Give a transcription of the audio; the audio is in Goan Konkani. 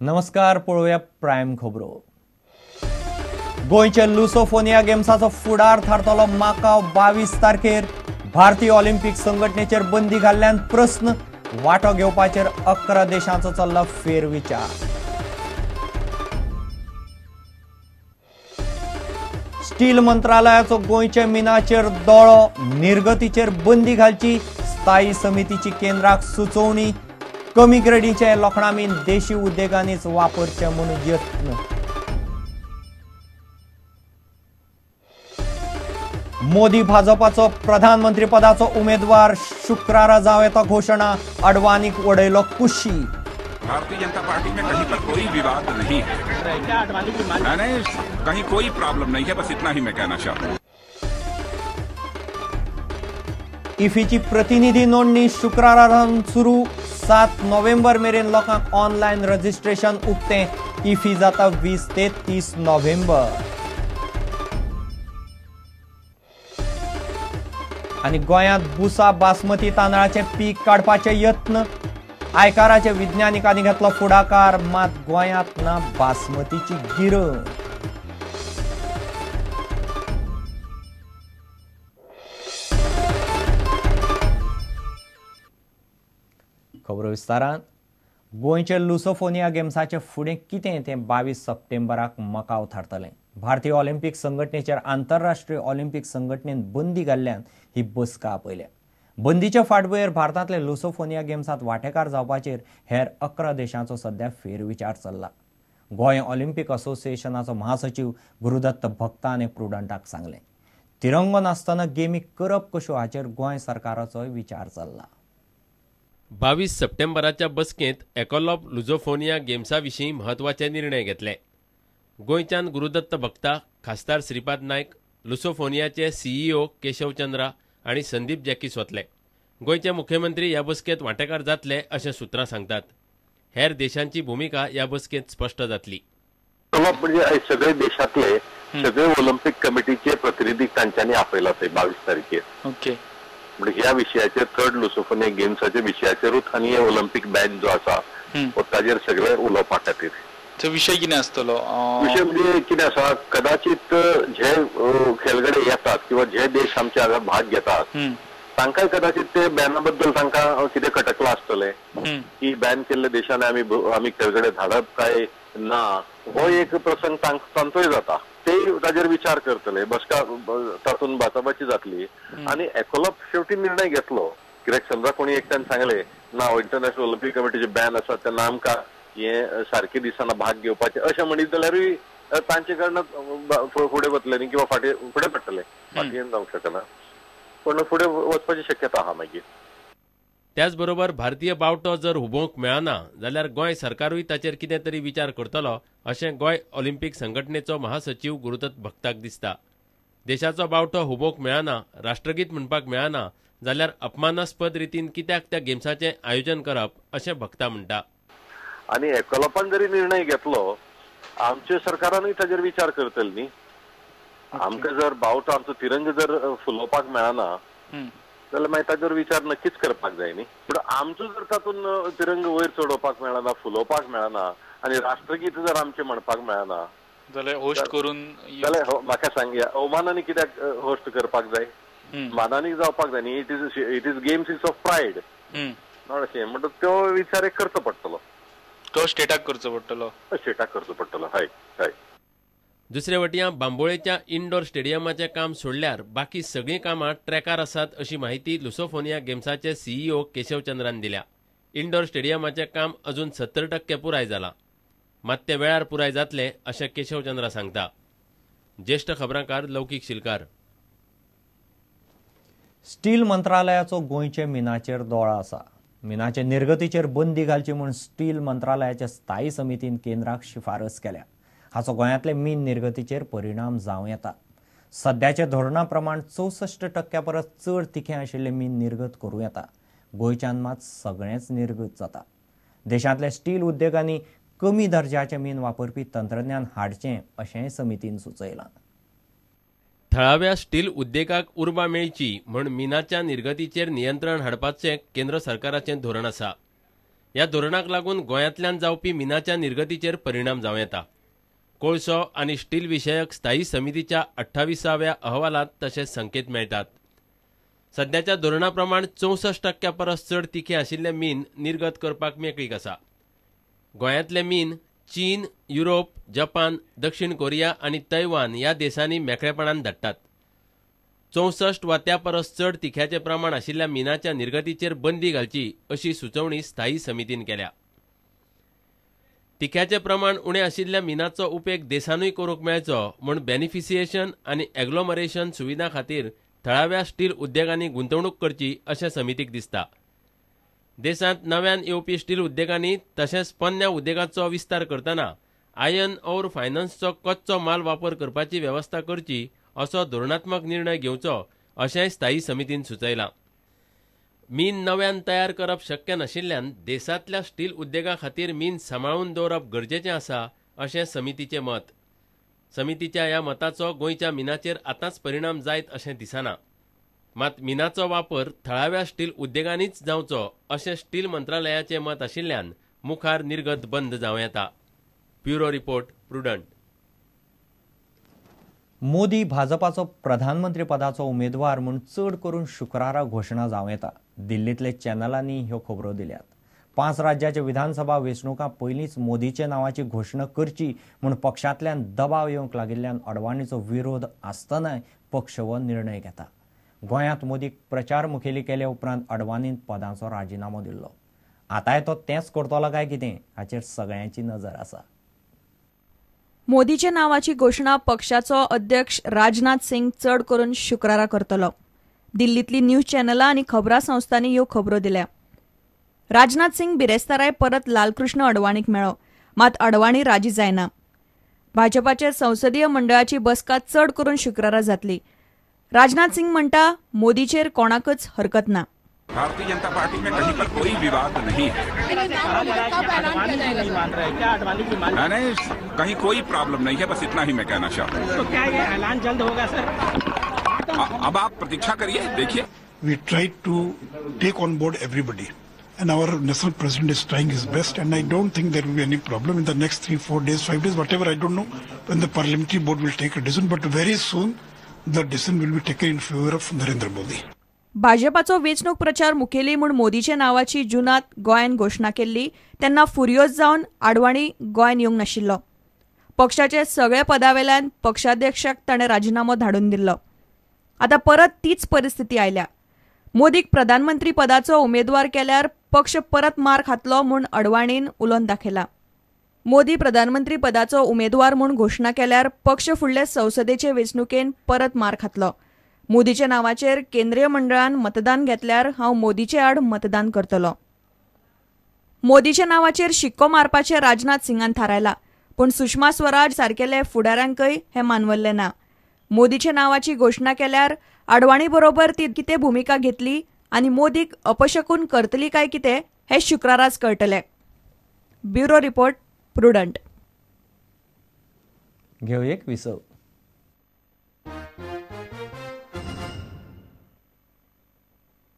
नमस्कार, पळोवया प्रायम खबरो. गोंयच्या लुसोफोनिया गेम्साचो फुडार थारतलो माकाव 22 तारखेर. भारतीय ऑलिम्पिक संघटनेचेर बंदी घाल्ल्यान प्रस्न, वांटो घेवपाचेर 11 देशांचो चल्ला फेरविचार. स्टील मंत्रालयाचो गोंयच्या मिनाचेर दोळो, निर्गतीचेर बंदी घालची स्थायी समितीची केंद्राक सुचोवणी. कमी ग्रेडीचे लोखणा मीन देशी उद्देगांनीच वापरचे म्हूण यत्न. मोदी भाजपाचो प्रधानमंत्रीपदाचो उमेदवार शुक्रारा जावं येता घोशणा, अडवाणीक उडयलो कुशी. भारतीय जनता पार्टी में कहीं पर कोई विवाद नहीं है, नहीं, कहीं कोई प्रॉब्लम नहीं है, बस इतना ही मैं कहना चाहता हूं. इफीची प्रतिनिधी नोंदणी शुक्रारा सुरू. 7 नोव्हेंबर मेरेन लोकांक ऑनलायन रजिस्ट्रेशन उक्तें. इफी जाता 20 ते 30 नोव्हेंबर. आनी गोंयांत बुसा बासमती तांदळाचें पीक काडपाचे यत्न. आयकाराच्या विज्ञानिकांनी घेतलो फुडाकार, मात गोंयांत ना बासमतीची गिरण. खबरो विस्तारान. गोंयच्या लुसोफोनिया गेम्साचे फुडें कितें तें 22 सप्टेंबराक मकाव थारतलें. भारतीय ऑलिम्पिक संघटनेचेर आंतरराष्ट्रीय ऑलिम्पिक संघटनेन बंदी घाल्ल्यान ही बसका आपयल्या. बंदीच्या फाटभुंयेर भारतांतले लुसोफोनिया गेम्सांत वांटेकार जावपाचेर हेर 11 देशांचो सध्या फेरविचार चल्ला. गोंय ऑलिम्पिक असोसिएशनाचो महासचीव गुरुदत्त भक्तान प्रुडंटाक सांगलें, तिरंगो नासतना गेमी करप कश्यो हाचेर गोंय सरकाराचोय विचार चल्ला. 22 सप्टेंबराच्या बसकेंत एकॉलॉप लुझोफोनिया गेम्सा विशीं म्हत्वाचे निर्णय घेतले. गोंयच्यान गुरुदत्त भक्ता, खासदार श्रीपाद नायक, लुसोफोनियाचे सीईओ केशव चंद्रा आनी संदीप जॅकीस वतले. गोंयचे मुख्यमंत्री ह्या बसकेंत वांटेकार जातले अशें सुत्रां सांगतात. हेर देशांची भुमिका ह्या बसकेंत स्पश्ट जातली. म्हणजे सगळे देशांतले सगळे ऑलिम्पिक कमिटीचे प्रतिनिधी तांच्यांनी आपयला थंय 22 तारखेर. ओके, म्हणजे ह्या विशयाचेर थर्ड लुसोफोनिया गेम्साच्या विशयाचेरूच आनी ऑलिम्पिक बॅन जो आसा ताजेर सगळे उलोवपा खातीर. विशय कितें आसतलो? विशय म्हणजे कितें आसा, कदाचित जे खेळगडे येतात किंवा जे देश आमचे हांगा भाग घेतात तांकांय कदाचित ते बॅना बद्दल तांकां कितें खटकलां आसतलें की बॅन केल्ल्या देशांनी आमी खेळगडे धाडप काय ना, हो एक प्रसंग तांचोय जाता. ते ताजेर विचार करतले, बसका तातूंत बाचाबाची जातली आनी एकॉलॉप शेवटी निर्णय घेतलो. कित्याक समजा कोणी एकट्यान सांगलें ना इंटरनॅशनल ऑलिम्पिक कमिटीचे बॅन आसा तेन्ना आमकां हे सारके दिसांना भाग घेवपाचे अशें म्हणीत जाल्यारूय तांचे कडन फुडें वतले न्ही किंवा फाटीं फुडें पडटले, फाटीं जावंक शकना, पूण फुडें वचपाची शक्यता आहा मागीर. त्याच बरोबर भारतीय बावटो जर हुबोवंक मेळना जाल्यार गोंय सरकारूय ताचेर कितें तरी विचार करतलो अशें गोंय ऑलिम्पिक संघटनेचो महासचीव गुरुदत्त भक्ताक दिसता. देशाचो बावटो हुबोवंक मेळना, राष्ट्रगीत म्हणपाक मेळना जाल्यार अपमानास्पद रितीन कित्याक त्या गेम्साचें आयोजन करप अशें भक्ता म्हणटा. आनी एकॉलॉपान जरी निर्णय घेतलो आमच्या सरकारानूय ताजेर विचार करतले न्ही. आमकां जर बावटो आमचो तिरंग जर फुलोवपाक मेळना जाल्यार मागीर ताजेर विचार नक्कीच करपाक जाय न्ही. पूण आमचो जर तातूंत तिरंग वयर चडोवपाक मेळना, फुलोवपाक मेळना आनी राष्ट्रगीत जर आमचें म्हणपाक मेळना जाल्यार होस्ट करून जाल्यार म्हाका सांग, ओमानांनी कित्याक होस्ट करपाक जाय? मानानी जावपाक जाय न्ही. It is games is of pride अशें म्हणटा तो विचार एक करचो पडटलो, तो स्टेटाक करचो पडटलो, स्टेटाक करचो पडटलो. हय हय. दुसरे वटयां बांबोळेच्या इंडोर स्टेडियमाचें काम सोडल्यार बाकी सगळीं कामां ट्रॅकार आसात अशी माहिती लुसोफोनिया गेम्साचे सीईओ केशव चंद्रान दिल्या. इंडोर स्टेडियमाचें काम अजून 70% पुराय जालां, मात तें वेळार पुराय जातलें अशें केशव चंद्रा सांगता. ज्येश्ठ खबरांकार लौकीक शिलकार. स्टील मंत्रालयाचो गोंयचे मिनाचेर दोळो आसा. मिनाचे निर्गतीचेर बंदी घालची म्हूण स्टील मंत्रालयाच्या स्थायी समितीन केंद्राक शिफारस केल्या. हाचो गोंयांतले मीन निर्गतीचेर परिणाम जावं येता. सद्याच्या धोरणा प्रमाण 64% परस चड तिखें आशिल्लें मीन निर्गत करूं येता. गोंयच्यान मात सगळेंच निर्गत जाता. देशांतल्या स्टील उद्देगांनी कमी दर्जाचें मीन वापरपी तंत्रज्ञान हाडचें अशेंय समितीन सुचयलां. थळाव्या स्टील उद्देगाक उर्बा मेळची म्हूण मिनाच्या निर्गतीचेर नियंत्रण हाडपाचें केंद्र सरकाराचें धोरण आसा. ह्या धोरणाक लागून गोंयांतल्यान जावपी मिनाच्या निर्गतीचेर परिणाम जावं येता. कोळसो आनी स्टील विशयक स्थायी समितीच्या 28व्या अहवालांत तशे संकेत मेळटात. सद्याच्या धोरणा प्रमाण 64% परस चड तिखें आशिल्लें मीन निर्गत करपाक मेकळीक आसा. गोंयांतलें मीन चीन, युरोप, जपान, दक्षिण कोरिया आनी तैवान ह्या देशांनी मेकळेपणान धाडटात. 64 वा त्या परस चड तिख्याचें प्रमाण आशिल्ल्या मिनाच्या निर्गतीचेर बंदी घालची अशी सुचोवणी स्थायी समितीन केल्या. तिख्याचें प्रमाण उणें आशिल्ल्या मिनाचो उपेग देशानूय करूंक मेळचो म्हूण बेनिफिसिएशन आनी एग्लोमरेशन सुविधा खातीर थळाव्या स्टील उद्देगांनी गुंतवणूक करची अशें समितीक दिसता. देशांत नव्यान येवपी स्टील उद्देगांनी तशेंच पोन्न्या उद्देगांचो विस्तार करतना आयर्न और फायनान्सचो कच्चो माल वापर करपाची वेवस्था करची असो धोरणात्मक निर्णय घेवचो अशेंय स्थायी समितीन सुचयलां. मीन नव्यान तयार करप शक्य नाशिल्ल्यान देशांतल्या स्टील उद्देगा खातीर मीन सांबाळून दवरप गरजेचें आसा अशें समितीचें मत. समितीच्या ह्या मताचो गोंयच्या मिनाचेर आतांच परिणाम जायत अशें दिसना. मात मिनाचो वापर थळाव्या स्टील उद्देगांनीच जावचो अशें स्टील मंत्रालयाचें मत आशिल्ल्यान मुखार निर्गत बंद जावं येता. Bureau report, Prudent. Modi भाजपाचो प्रधानमंत्री पदाचो उमेदवार म्हूण चड करून शुक्रारा घोशणा जावं येता. दिल्लींतले चॅनलांनी ह्यो खबरो दिल्यात. 5 राज्याच्या विधानसभा वेंचणुकां पयलींच मोदीच्या नांवाची घोशणा करची म्हूण पक्षांतल्यान दबाव येवंक लागिल्ल्यान अडवाणीचो विरोध आसतनाय पक्ष हो निर्णय घेता. गोंयांत मोदीक प्रचार मुखेली केले उपरांत अडवाणीन पदाचो राजिनामो दिल्लो. आतांय तो तेंच करतलो काय कितें हाचेर सगळ्यांची नजर आसा. मोदीच्या नावाची घोशणा पक्षाचो अध्यक्ष राजनाथ सिंग चड करून शुक्रारा करतलो. दिल्लींतली न्यूज चॅनलां आनी खबरां संस्थांनी ह्यो खबरो दिल्या. राजनाथ सिंग बिरेस्ताराय परत लालकृष्ण अडवाणीक मेळ्ळो, मात अडवाणी राजी जायना. भाजपाच्या संसदीय मंडळाची बसका चड करून शुक्रारा जातली. राजनाथ सिंग म्हणटा मोदीचेर कोणाकच हरकत ना. भारतीय जनता पार्टी में कहीं पर कोई विवाद नहीं है. नहीं, कहीं कोई प्रॉब्लम नहीं है, बस इतना ही मैं कहना चाहता हूँ. तो क्या ये ऐलान जल्द होगा सर? अब आप प्रतीक्षा करिए, देखिए. We try to take on board everybody and our national president is trying his best and I don't think there will be any problem in the next 3, 4 days, 5 days, whatever, I don't know when the parliamentary board will take a decision, but very soon the decision will be taken in favour of Narendra Modi. भाजपाचो वेंचणूक प्रचार मुखेली म्हूण मोदीच्या नांवाची जुनांत गोंयान घोशणा केल्ली तेन्ना फुर्योज जावन आडवाणी गोंयान येवंक नाशिल्लो. पक्षाचे सगळे पदावेल्यान पक्षाध्यक्षाक ताणें राजिनामो धाडून दिल्लो. आतां परत तीच परिस्थिती आयल्या. मोदीक प्रधानमंत्री पदाचो उमेदवार केल्यार पक्ष परत मार खातलो म्हूण अडवाणीन उलोवन दाखयला. मोदी प्रधानमंत्री पदाचो उमेदवार म्हूण घोशणा केल्यार पक्ष फुडले संसदेचे वेंचणुकेन परत मार खातलो. मोदीच्या नांवाचेर केंद्रीय मंडळान मतदान घेतल्यार हांव मोदीचे आड मतदान करतलो. मोदीच्या नांवाचेर शिक्को मारपाचें राजनाथ सिंगान थारायला, पूण सुषमा स्वराज सारकेले फुडाऱ्यांकय हें मानवल्लें ना. मोदीच्या नांवाची घोशणा केल्यार आडवाणी बरोबर ती कितें भुमिका घेतली आनी मोदीक अपशकून करतली काय कितें हें शुक्राराच कळटलें. Bureau report, Prudent. घेवं एक विसव.